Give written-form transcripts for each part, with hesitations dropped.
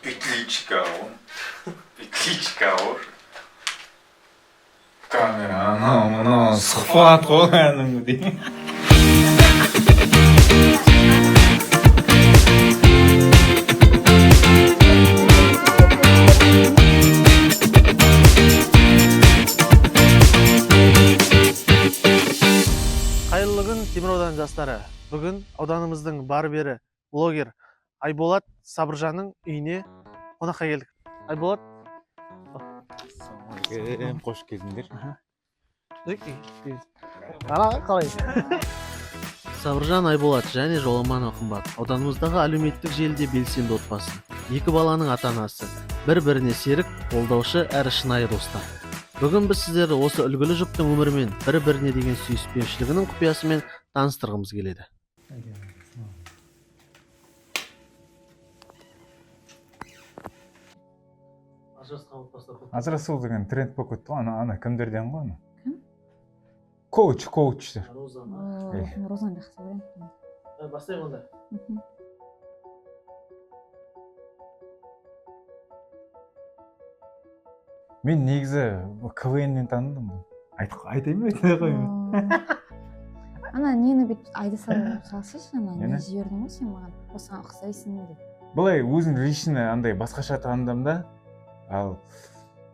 Петличка ғой, петличка ғой. Камера анау мынау сұхбат қой кәдімгідей. Қайырлы күн, Темір ауданы жастары! Бүгін ауданымыздың барбері, блогер Айболат Сабыржанның үйіне қонаққа келдік. Айболат! Ассалаумағалейкум, қош келдіңдер. Ана қалай? Сабыржан Айболат және Жоламан Қымбат ауданымыздағы әлеуметтік желіде белсенді отбасы. Екі баланың ата анасы, бір біріне серік, қолдаушы әрі шынайы достар. Бүгін біз сіздерді осы үлгілі жұптың өмірімен, бір біріне деген сүйіспеншілігінің құпиясымен таныстырғымыз келеді. Ажырасқан отбасылар көп. Ажырасу деген тренд болып кетті ғой. Ана кімдерден ғой ана? Кім? Коуч, коучтер. Роза ма? Эй. Розаны жақсы көремін. Бастайық онда. Мен негізі КВН-нен таныдым ғой. Айтайын ба, айтпай ақ қояйын ба? Ана нені бүйтіп айда салсайшы, ана Нені? не жібердің ғой сен маған, осыған ұқсайсың деп. Былай өзім лично андай басқаша таныдым да, ал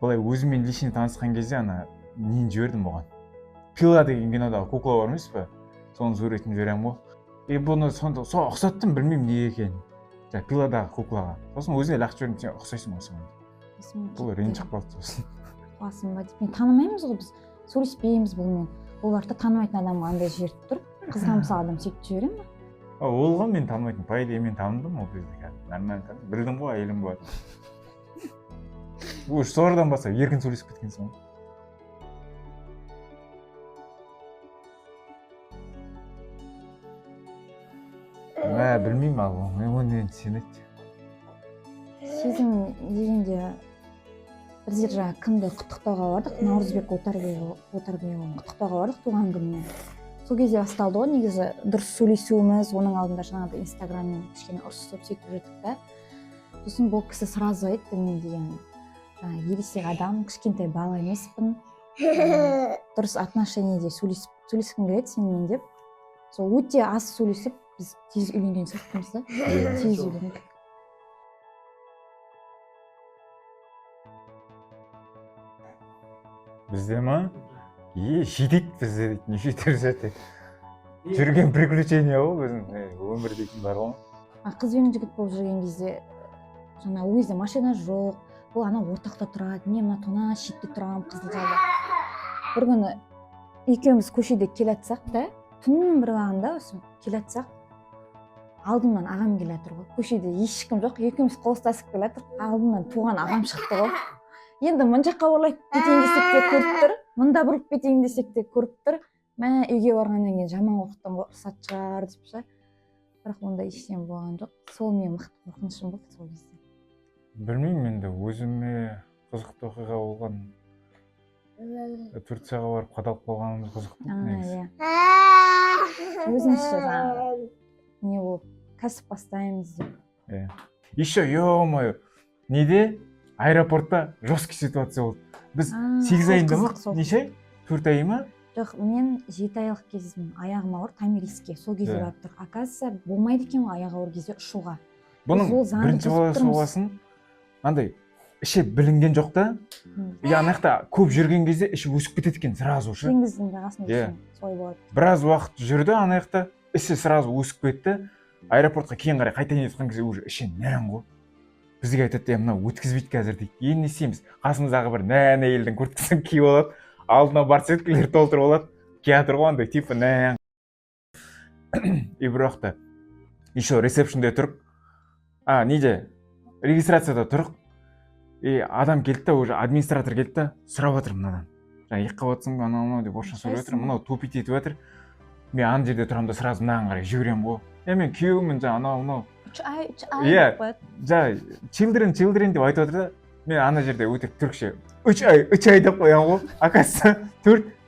былай өзіммен лично танысқан кезде ана нені жібердім оған, «Пила» деген кинодағы кукла бар емес пе, соның суретін жіберемін ғой. И бұны сонда сол ұқсаттым, білмеймін неге екенін, жаңағы «Пиладағы» куклаға. Сосын өзіне лақтырып жібердім, сен ұқсайсың осыған деп. Есіме Бұл кетті. ренжіп қалды сосын. Қуасың ба деп. Мен танымаймыз ғой, біз сөйлеспейміз бұнымен. Бұл бар да, танымайтын адамға андай жіберіп тұр. Қызға мысалы адам сөйтіп жібере ма? А, ол ғой мен танымайтын, по идее мен таныдым ол кезде, кәдімгі нормально таныдым, білдім ғой әйелім болады. Уже солардан бастап еркін сөйлесіп кеткенсің ғой. Мә, білмеймін, ал оны енді сен айт. Сезім дегенде, біздер жаңа кімді құттықтауға бардық, Наурызбек Отарбекұлын құттықтауға бардық туған күніне. Сол кезде басталды ғой негізі дұрыс сөйлесуіміз. Оның алдында жаңағыдай инстаграммен кішкене ұрысып, сөйтіп жүрдік та. Сосын бұл кісі сразу айтты: мен деген жаңағы ересек адам, кішкентай бала емеспін, дұрыс отношениеде сөйлесіп, сөйлескім келеді сенімен деп. Сол өте аз сөйлесіп, біз тез үйленген сияқтымыз да. Тез үйлендік. Бізде ма? Е, жетеді бізде дейді, неше түрлі сәтте жүрген приключение ғой біздің, өмір дейтін бар ғой. А қыз бен жігіт болып жүрген кезде, жаңа ол кезде машина жоқ, бұл ана ортақта тұрады, мен мына тона шетте тұрамын, Қызылжарда. Бір күні екеуміз көшеде келе жатсақ та, түннің бір уағында осы келе жатсақ, алдымнан ағам келе жатыр ғой. Көшеде ешкім жоқ, екеуміз қол ұстасып келе жатырмық, алдымнан туған ағам шықты ғой. Енді мына жаққа бұрылып кетейін десек те көріп тұр, мында бұрылып кетейін десек те көріп тұр. Мә, үйге барғаннан кейін жаман қорықтым ғой, ұрысатын шығар деп ше. Бірақ ондай ештеңе болған жоқ. Сол менің мықты қорқынышым болды сол кезде. Білмеймін, енді өзіме қызықты оқиға болған, Турцияға барып қадалып қалғанымыз қызық болды негізі. Иә, өзімізше жаңағы не болып, кәсіп бастаймыз деп. Иә, еще, ё-моё, неде, аэропортта жесткий ситуация болды. Біз А, 8 сол айында ма? қызық, сол. Неше ай, 4 ай ма? Жоқ, мен 7 айлық кезім, аяғым ауыр, Томириске сол кезде барып тұрдық. Оказывается, болмайды екен ғой аяғы ауыр кезде ұшуға. Бұның Сол заңды бірінші бұзып баласы тұрмыз. болғасын, андай іші білінген жоқ та. И ана жақта көп жүрген кезде іші өсіп кетеді екен сразу ше. Теңіздің жағасында Иә. жүрсең, солай болады. Біраз уақыт жүрді ана жақта, іші сразу өсіп кетті. Аэропортқа кейін қарай қайтайын деп жатқан кезде уже іші нән ғой. Бізге айтады: е, мынау өткізбейді қазір, дейді. Енді не істейміз? Қасымыздағы бір нән әйелдің курткасын киіп алады, алдына барсеткілер толтырып алады, келатыр ғой андай типа нән. И бір уақытта еще ресепшнде тұрып, а неде, регистрацияда тұрып, и адам келді да, уже администратор келді да, сұрап жатыр мынадан: жаңа екі қабатсың ба, анау мынау деп орысша сөйлеп жатыр. Қайсың? Мынау тупить етіп жатыр. Мен ана жерде тұрамын да, сразу мынаған қарай жүгіремін ғой: е, мен күйеуіммін, жаңа анау мынау. 3 ай, 3 ай Иә. деп қояды. Жаңа children, children деп айтып жатыр да, мен ана жерде өтірік түрікше 3 ай, 3 ай деп қоямын ғой. Оказывается,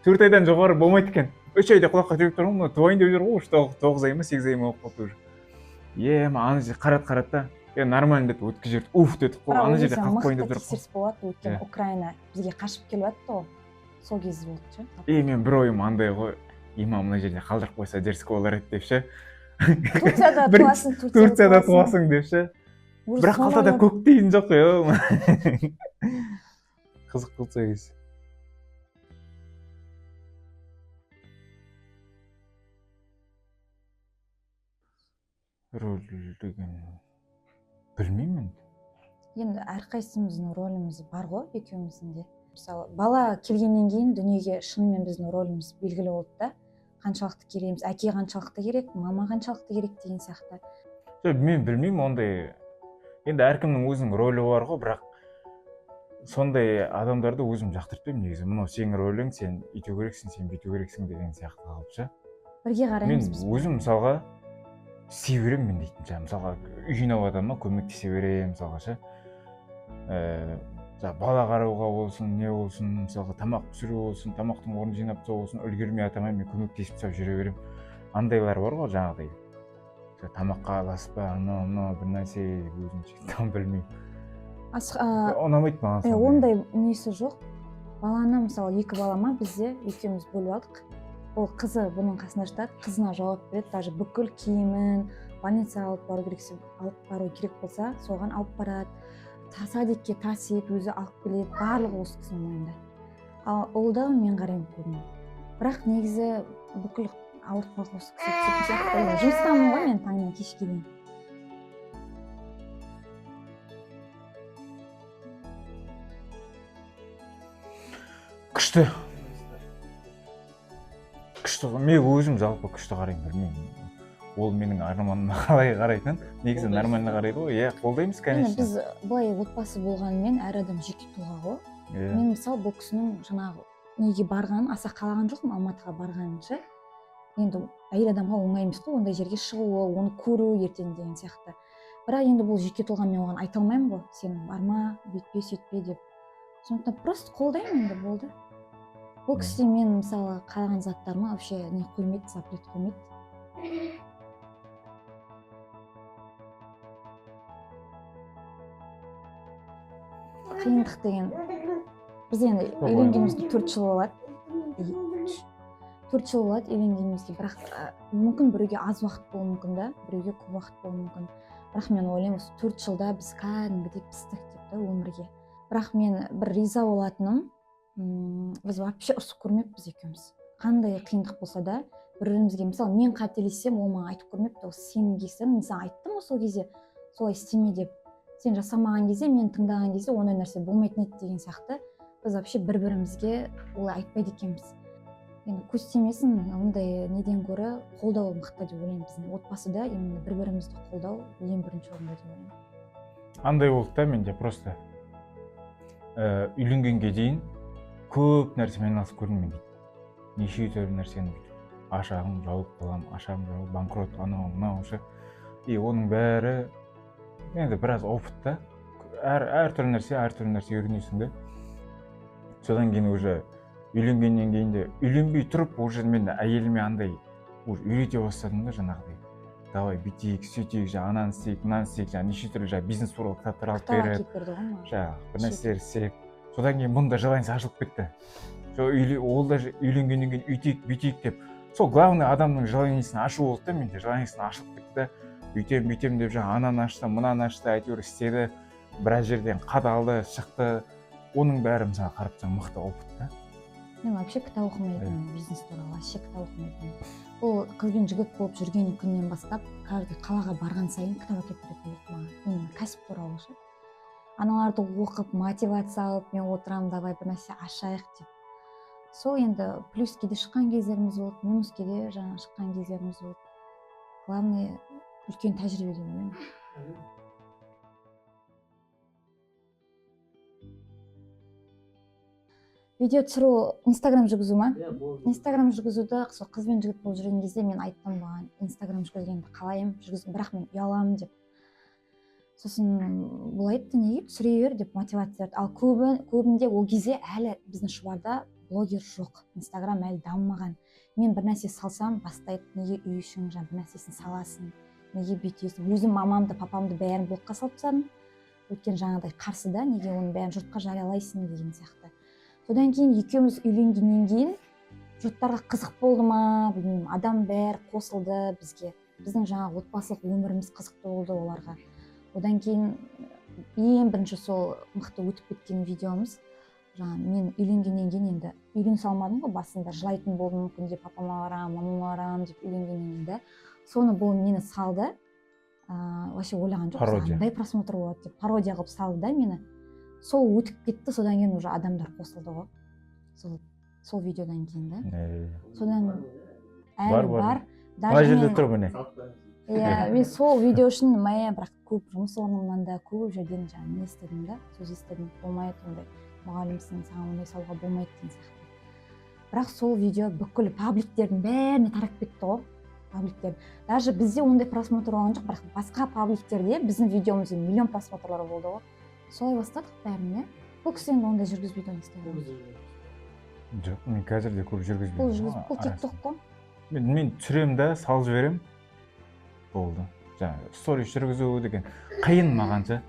4 айдан жоғары болмайды екен. 3 ай деп құлаққа түйіп тұрмын ғой, мынау туайын деп жүр ғой уже, 9 ай ма, 8 ай ма болып қалды уже. Е, ана жерде қарады, қарады да, Е, нормально деді, өткізіп жіберді. Уф дедік қой, Бірақ ана ол жерде кезде қалып қояйын мықты деп тұрық қой. тексеріс болады, өйткені Иә. Украина бізге қашып келіп жатты ғой, сол кез болды ше. И мен бір ойым андай ғой, има, мына жерде қалдырып қойса дерзкий болар еді деп ше. Турцияда туасың, Турцияда туасың деп ше. Уже Бірақ соны қалтада ойлап- көк тиын жоқ е. Қызық болды сол кез. Рөл деген білмеймін енді. Енді әрқайсымыздың рөліміз бар ғой екеуміздің де. Мысалы, бала келгеннен кейін дүниеге шынымен біздің рөліміз белгілі болды да, қаншалықты кереміз, әке қаншалықты керек, мама қаншалықты керек деген сияқты. Жоқ, мен білмеймін ондай. Енді әркімнің өзінің рөлі бар ғой, бірақ сондай адамдарды өзім жақтыртпаймын негізі. Мынау сенің рөлің, сен үйту керексің, сен бүйту керексің деген сияқты қылып ше. Бірге Мен қараймыз біз. өзім мысалға істей беремін мен дейтін ше. Мысалға үй жинап жатамын ба, көмектесе беремін мысалға ше. Жаңағы бала қарауға болсын, не болсын, мысалға тамақ пісіру болсын, тамақтың орнын жинап тастау болсын, үлгермей жатамын, мен көмектесіп тастап жүре беремін. Андайлар бар ғой жаңағыдай. Жаңа тамаққа араласпа, анау мынау бір нәрсе деп өзімше там білмеймін. Ұнамайды маған сондай. Ондай несі жоқ. Баланы, мысалы, екі балама бізде екеуміз бөліп алдық. Ол қызы бұның қасында жатады, қызына жауап береді, даже бүкіл киімін больницаға алып бару керек, алып бару керек болса, соған алып барады. Садикке тасиды, өзі алып келеді, барлығы осы кісінің мойнында. Ал ұлды мен қараймын көбіне. Бірақ негізі бүкіл ауыртпалық осы кісі түсетін сияқты. Иә, жұмыстамын ғой мен таңнан кешке дейін. Күшті. Күшті ғой. Мен өзім жалпы күшті қараймын, білмеймін. Ол менің арманыма қалай қарайтынын, негізі Қолдайсыз. нормально қарайды ғой. Иә, қолдаймыз, Енді конечно. біз былай отбасы болғанымен әр адам жеке тұлға ғой. Иә. Мен мысалы бұл кісінің жаңағы неге барғанын аса қалаған жоқпын, Алматыға барғанын ше. Енді әйел адамға оңай емес қой ондай жерге шығуы, оны көру ертең деген сияқты. Бірақ енді бұл жеке тұлға, мен оған айта алмаймын ғой, сен барма, бүйтпе, сөйтпе деп. Сондықтан просто қолдаймын енді, болды. Бұл кісі де мен мысалы қараған заттарыма вообще не қоймайды, запрет қоймайды. Қиындық деген біз енді үйленгенімізге 4 жыл болады. 4 жыл болады үйленгенімізге, бірақ мүмкін біреуге аз уақыт болуы мүмкін да, біреуге көп уақыт болуы мүмкін. Бірақ мен ойлаймын, осы 4 жылда біз кәдімгідей пістік деп та өмірге. Бірақ мен бір риза болатыным, біз вообще ұрысып көрмеппіз екеуміз. Қандай қиындық болса да бір-бірімізге, мысалы, мен қателессем, ол маған айтып көрмепті, осы сенің кесірің, мен саған айттым ғой сол кезде, солай істеме деп. Сен жасамаған кезде, мен тыңдаған кезде ондай нәрсе болмайтын еді деген сияқты. Біз вообще бір-бірімізге олай айтпайды екенбіз. Енді көз тимесін, ондай неден гөрі қолдау мықты деп ойлаймын. Біздің отбасыда именно бір-бірімізді қолдау ең бірінші орында деп ойлаймын. Андай болды да менде просто, үйленгенге дейін көп нәрсемен айналысып көрдім мен дейді. Неше түрлі нәрсені бүйтіп ашамын, жауып қаламын, ашамын, жауып, банкрот, анау мынау ше. И оның бәрі енді біраз опыт та. Әртүрлі нәрсе, әртүрлі нәрсе үйренесің де. Содан кейін уже үйленгеннен кейін де, үйленбей тұрып уже мен әйеліме андай уже үйрете бастадым да жаңағыдай. Давай бүйтейік, сөйтейік, жаңа ананы істейік, мынаны істейік, жаңа неше түрлі жаңа бизнес туралы кітаптар алып Кітап беріп, әкеліп берді ғой маған. жаңағы бір нәрселер істеп. Содан кейін бұның да желаниесі ашылып кетті. Сол ол да үйленгеннен кейін үйтейік, бүйтейік деп. Сол главный адамның желаниесін ашу болды да, менде желаниесін ашылып кетті да. Үйтем, бүйтем деп жаңа ананы ашты, мынаны ашты, әйтеуір істеді. Біраз жерден қадалды, шықты. Оның бәрі мысалы қарап тұрсаң мықты опыт та. Мен вообще кітап оқымайтынмын, бизнес туралы вообще кітап оқымайтынмын. Бұл қыз бен жігіт болып жүрген күннен бастап каждый қалаға барған сайын кітап әкеліп беретін болды маған. Именно кәсіп туралы ше. Аналарды оқып, мотивация алып, мен отырамын, давай бір нәрсе ашайық деп. Сол енді плюске де шыққан кездеріміз болды, минуске де жаңа шыққан кездеріміз болды. Главное, үлкен тәжірибе деп ойлаймын. Видео түсіру, Инстаграм жүргізу ма? Инстаграм жүргізуді сол қыз бен жігіт болып жүрген кезде мен айттым бұған, Инстаграм жүргізгенді қалаймын, жүргіз, бірақ мен ұяламын деп. Сосын бұл айтты, неге түсіре бер деп мотивация берді. Ал көбінде ол кезде әлі біздің Шұбарда блогер жоқ, Инстаграм әлі дамымаған. Мен бір нәрсе салсам бастайды, неге үй ішің жаңа бір нәрсесін саласың, Неге бүйтесің? Өзім мамамды, папамды, бәрін блокқа салып тастадым, өйткені жаңағыдай қарсы да, неге оның бәрін жұртқа жариялайсың деген сияқты. Содан кейін екеуміз үйленгеннен кейін жұрттарға қызық болды ма, білмеймін, адам бәрі қосылды бізге. Біздің жаңағы отбасылық өміріміз қызықты болды оларға. Одан кейін ең бірінші сол мықты өтіп кеткен видеомыз, жаңа мен үйленгеннен кейін, енді үйлене салмадым ғой, басында жылайтын болдым, күнде папама барамын, мамама барамын деп үйленгеннен кейін да. Соны бұл мені салды, вообще ойлаған жоқпын Пародия. Андай просмотр болады деп, пародия қылып салды да мені. Сол өтіп кетті. Содан кейін уже адамдар қосылды ғой сол видеодан кейін да. Содан әлі Бар, бар. бар. Мына Даже жерде мен- тұр, міне. Иә, мен сол видео үшін мә, бірақ көп жұмыс орнымнан да, көп жерден жаңағы не естідім да, сөз естідім: болмайды ондай, мұғалімсің, саған ондай салуға болмайды деген сияқты. Бірақ сол видео бүкіл пабликтердің бәріне тарап кетті ғой. Пабликтер, даже бізде ондай просмотр болған жоқ, бірақ басқа пабликтерде біздің видеомызда миллион просмотрлар болды ғой. Солай бастадық бәрін, иә. Бұл кісі енді ондай жүргізбейді ғой Инстаграм. Жоқ, мен қазір де көп жүргізбеймін. Бұл жүргіз, бұл Арасында. Тик Ток қой. Мен түсіремін да, салып жіберемін, болды. Жаңағы сторис жүргізу деген қиын маған ше.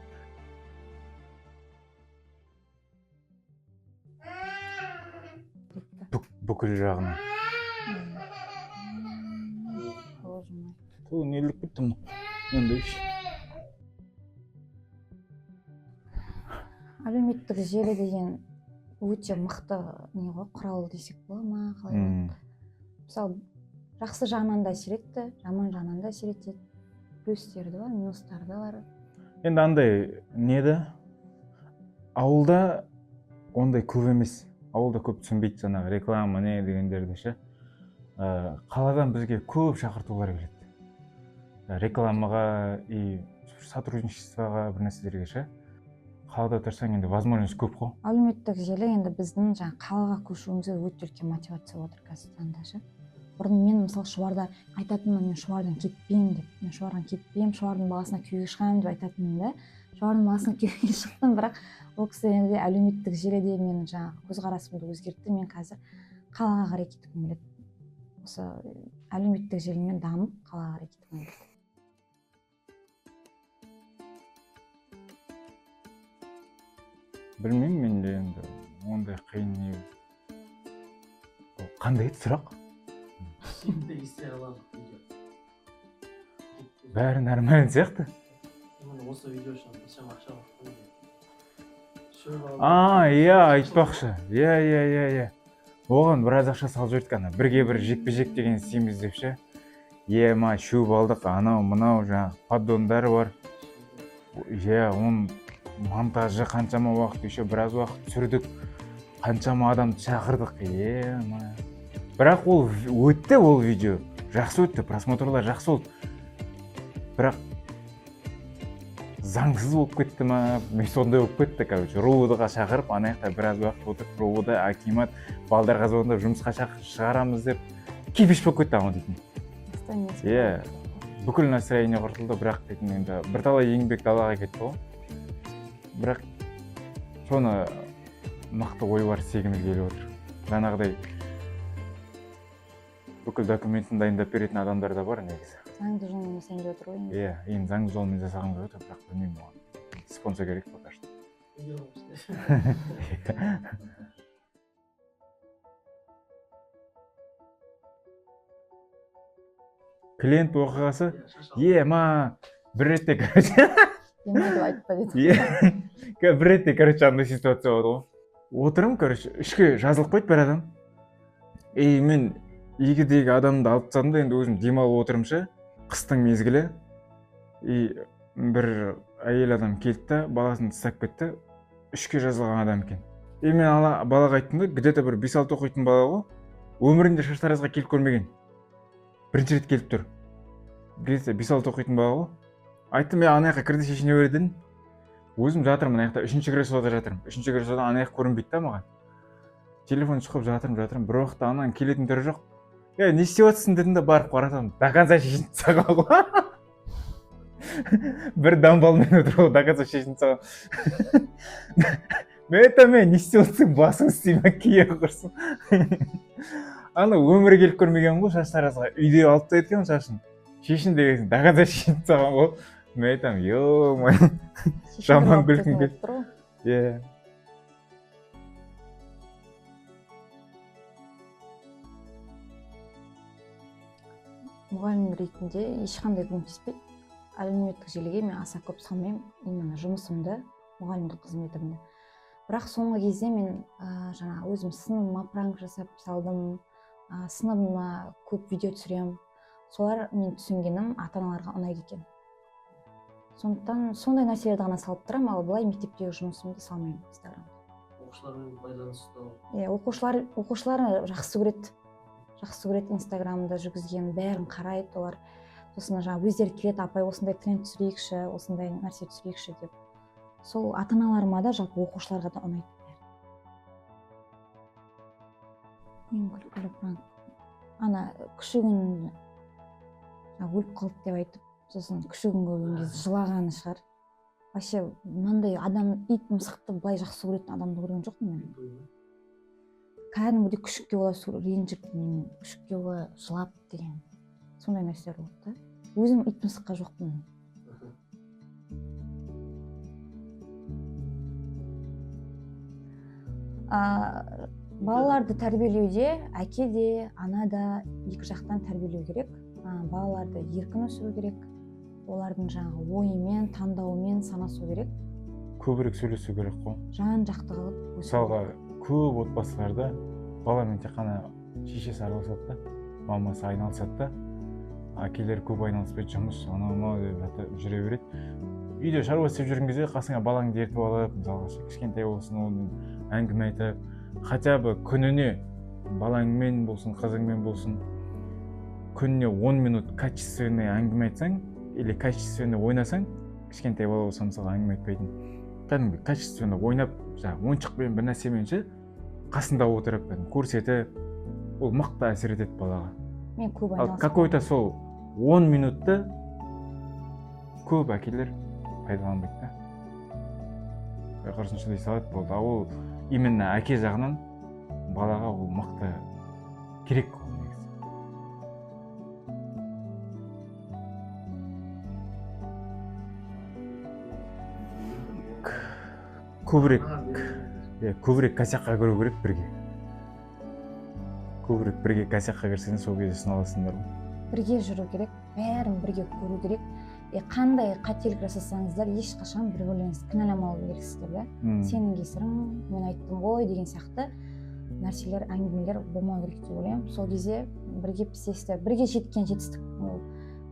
Бүкіл жағынан. Боже мой. Ту, не іліп кетті мынау мынандай? Әлеуметтік желі деген өте мықты не ғой, құрал десек бола ма, қалай болады? Мысалы, жақсы жағынан да әсер етті, жаман жағынан да әсер етеді. Плюстері де бар, минустары да бар. Енді андай не да, ауылда ондай көп емес, ауылда көп түсінбейді жаңағы реклама не дегендерді ше. Қаладан бізге көп шақыртулар келеді. Рекламаға и сотрудничествоға, бір нәрселерге ше. Қалада тұрсаң, енді возможность көп қой. Әлеуметтік желі енді біздің жаңағы қалаға көшуімізге өте үлкен мотивация болып отыр қазіргі таңда ше. Бұрын мен, мысалы, Шұбарда айтатынмын: мен Шұбардан кетпеймін деп, мен Шұбардан кетпеймін, Шұбардың баласына күйеуге шығамын деп айтатынмын да. Шұбардың баласына күйеуге шықтым, бірақ ол кісі енді әлеуметтік желіде менің жаңағы көзқарасымды өзгертті. Мен қазір қалаға қарай кеткім келеді, осы әлеуметтік желімен дамып, қалаға қарай кеткім келеді. Білмеймін, менде енді ондай қиын не. Ол қандай еді сұрақ? Сүйікті есте қаларлық видео. Бәрі нормально сияқты. Именно осы видео үшін қаншама ақша алып. Шөп алып. А, иә, айтпақшы, иә, оған біраз ақша салып жібердік, ана бірге бір жекпе жек деген істейміз деп ше. Ема, шөп алдық, анау мынау жаңағы поддондар бар, иә. Оның монтажы қаншама уақыт, еще біраз уақыт түсірдік, қаншама адамды шақырдық, ема. Бірақ ол өтті, ол видео жақсы өтті, просмотрлар жақсы болды, бірақ заңсыз болып кетті ма, мен сондай болып кетті. Короче, РОВД ға шақырып, ана жақта біраз уақыт отырып, РОВД, акимат, балдарға звондап, жұмысқа шығарамыз деп, кипиш болып кетті анау дейтін. Настроениесі. Иә, бүкіл настроение құртылды. Бірақ дейтін енді бірталай еңбек далаға кетті ғой. Бірақ соны мықты ой бар, істегіміз келіп отыр. Жаңағыдай бүкіл документін дайындап беретін адамдар да бар негізі. Заңды жолмен жасайын деп отыр ғой енді. Иә, енді заңды жолмен жасағым келіп отыр, бірақ білмеймін, оған спонсор керек пока что. Видео алып. Клиент оқиғасы? Иә, шаш алып. Ема, бір ретте, короче, Ема деп айтпа деді. Иә, бір ретте, короче, андай ситуация болды ғой. Отырмын, короче, ішке жазылып қойды бір адам. И мен екідегі адамды алып тастадым да, енді өзім демалып отырмын ше, қыстың мезгілі. И бір әйел адам келді да, баласын тастап кетті, үшке жазылған адам екен. И мен ана балаға айттым да, где то бір 5-6 оқитын бала ғой, өмірінде шаштаразға келіп көрмеген, бірінші рет келіп тұр, где то 5-6 оқитын бала ғой. Айттым: мен ана жаққа кірді, шешіне бер дедім. Өзім жатырмын ана жақта, үшінші креслода жатырмын. Үшінші креслодан ана жақ көрінбейді да маған. Телефон шұқып жатырмын, жатырмын. Бір уақытта ананың келетін түрі жоқ. Е, не істеп жатырсың дедім да, барып қарасам, до конца шешініп тастаған ғой. Бір дамбалмен отыр ғой, до конца шешініп тастаған. Мен айтамын: е, не істеп отырсың, басың істей ма, кие құрсын. Ана өмірі келіп көрмеген ғой шаштаразға, үйде алып тастайды екен шашын. Шешін деген до конца шешініп тастаған ғой. Мен айтамын: ё-моё. Жаман күлкім келді. Келіп тұр ғой. Иә. Мұғалім ретінде ешқандай көмектеспейді. Әлеуметтік желіге мен аса көп салмаймын, именно жұмысымды, мұғалімдік қызметімді. Бірақ соңғы кезде мен жаңағы өзім сыныбыма пранк жасап салдым, сыныбыма көп видео түсіремін. Солар, мен түсінгенім, ата аналарға ұнайды екен. Сондықтан сондай нәрселерді ғана салып тұрамын, ал былай мектептегі жұмысымды салмаймын Инстаграмға. Оқушылармен байланыс ұстау. Иә, оқушылар жақсы көреді Инстаграмды жүргізген, бәрін қарайды олар. Сосын жаңағы өздері келеді: «Апай, осындай тренд түсірейікші, осындай нәрсе түсірейікші», – деп. Сол ата аналарыма да, жалпы оқушыларға да ұнайды бәрі. Ең күлкілі пранк ана күшігін жаңағы өліп қалды деп айтып, сосын күшігін көрген кезде жылағаны шығар. Вообще мынандай адам, ит мысықты былай жақсы көретін адамды көрген жоқпын мен. Кәдімгідей күшікке олай ренжіп, немен күшікке олай жылап деген сондай нәрселер болды да. Өзім ит мысыққа жоқпын. Балаларды тәрбиелеуде әке де, ана да екі жақтан тәрбиелеу керек. Балаларды еркін өсіру керек, олардың жаңағы ойымен, таңдауымен санасу керек. Көбірек сөйлесу керек қой. Жан жақты қылып өсіру Мысалға, керек. көп отбасыларда баламен тек қана шешесі араласады да, мамасы айналысады да, әкелері көп айналыспайды, жұмыс, анау мынау деп жата жүре береді. Үйде шаруа істеп жүрген кезде қасыңа балаңды ертіп алып, мысалға ше, кішкентай болсын, онымен әңгіме айтып, хотя бы күніне балаңмен болсын, қызыңмен болсын, күніне 10 минут качественный әңгіме айтсаң или качественно ойнасаң. Кішкентай бала болса, мысалға, әңгіме айтпайтын, кәдімгі качественно ойнап, жаңағы ойыншықпен, бір нәрсемен ше, қасында отырып, кәдімгі көрсетіп, ол мықты әсер етеді балаға. Мен көп Ал айналыспаймын. какой-то сол 10 минутты көп әкелер пайдаланбайды да, құрысыншы дей салады, болды. А ол именно әке жағынан балаға ол мықты керек ол негізі. Көбірек, иә, көбірек косяк қа кіру керек бірге. Көбірек бірге косяк қа кірсең, сол кезде сыналасыңдар ғой. Бірге жүру керек, бәрін бірге көру керек. И қандай қателік жасасаңыздар, ешқашан бір бірлеріңізді кінәламау керексіздер да. «Сенің кесірің, мен айттым ғой» деген сияқты нәрселер, әңгімелер болмау керек деп ойлаймын. Сол кезде бірге пісесіздер. Бірге жеткен жетістік ол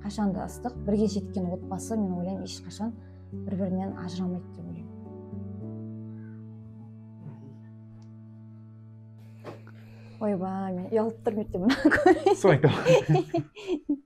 қашан да ыстық. Бірге жеткен отбасы, мен ойлаймын, ешқашан бір бірінен ажырамайды деп ойлаймын. Ойбай, мен ұялып тұрмын ертең мына көрейін. Сол айтамын.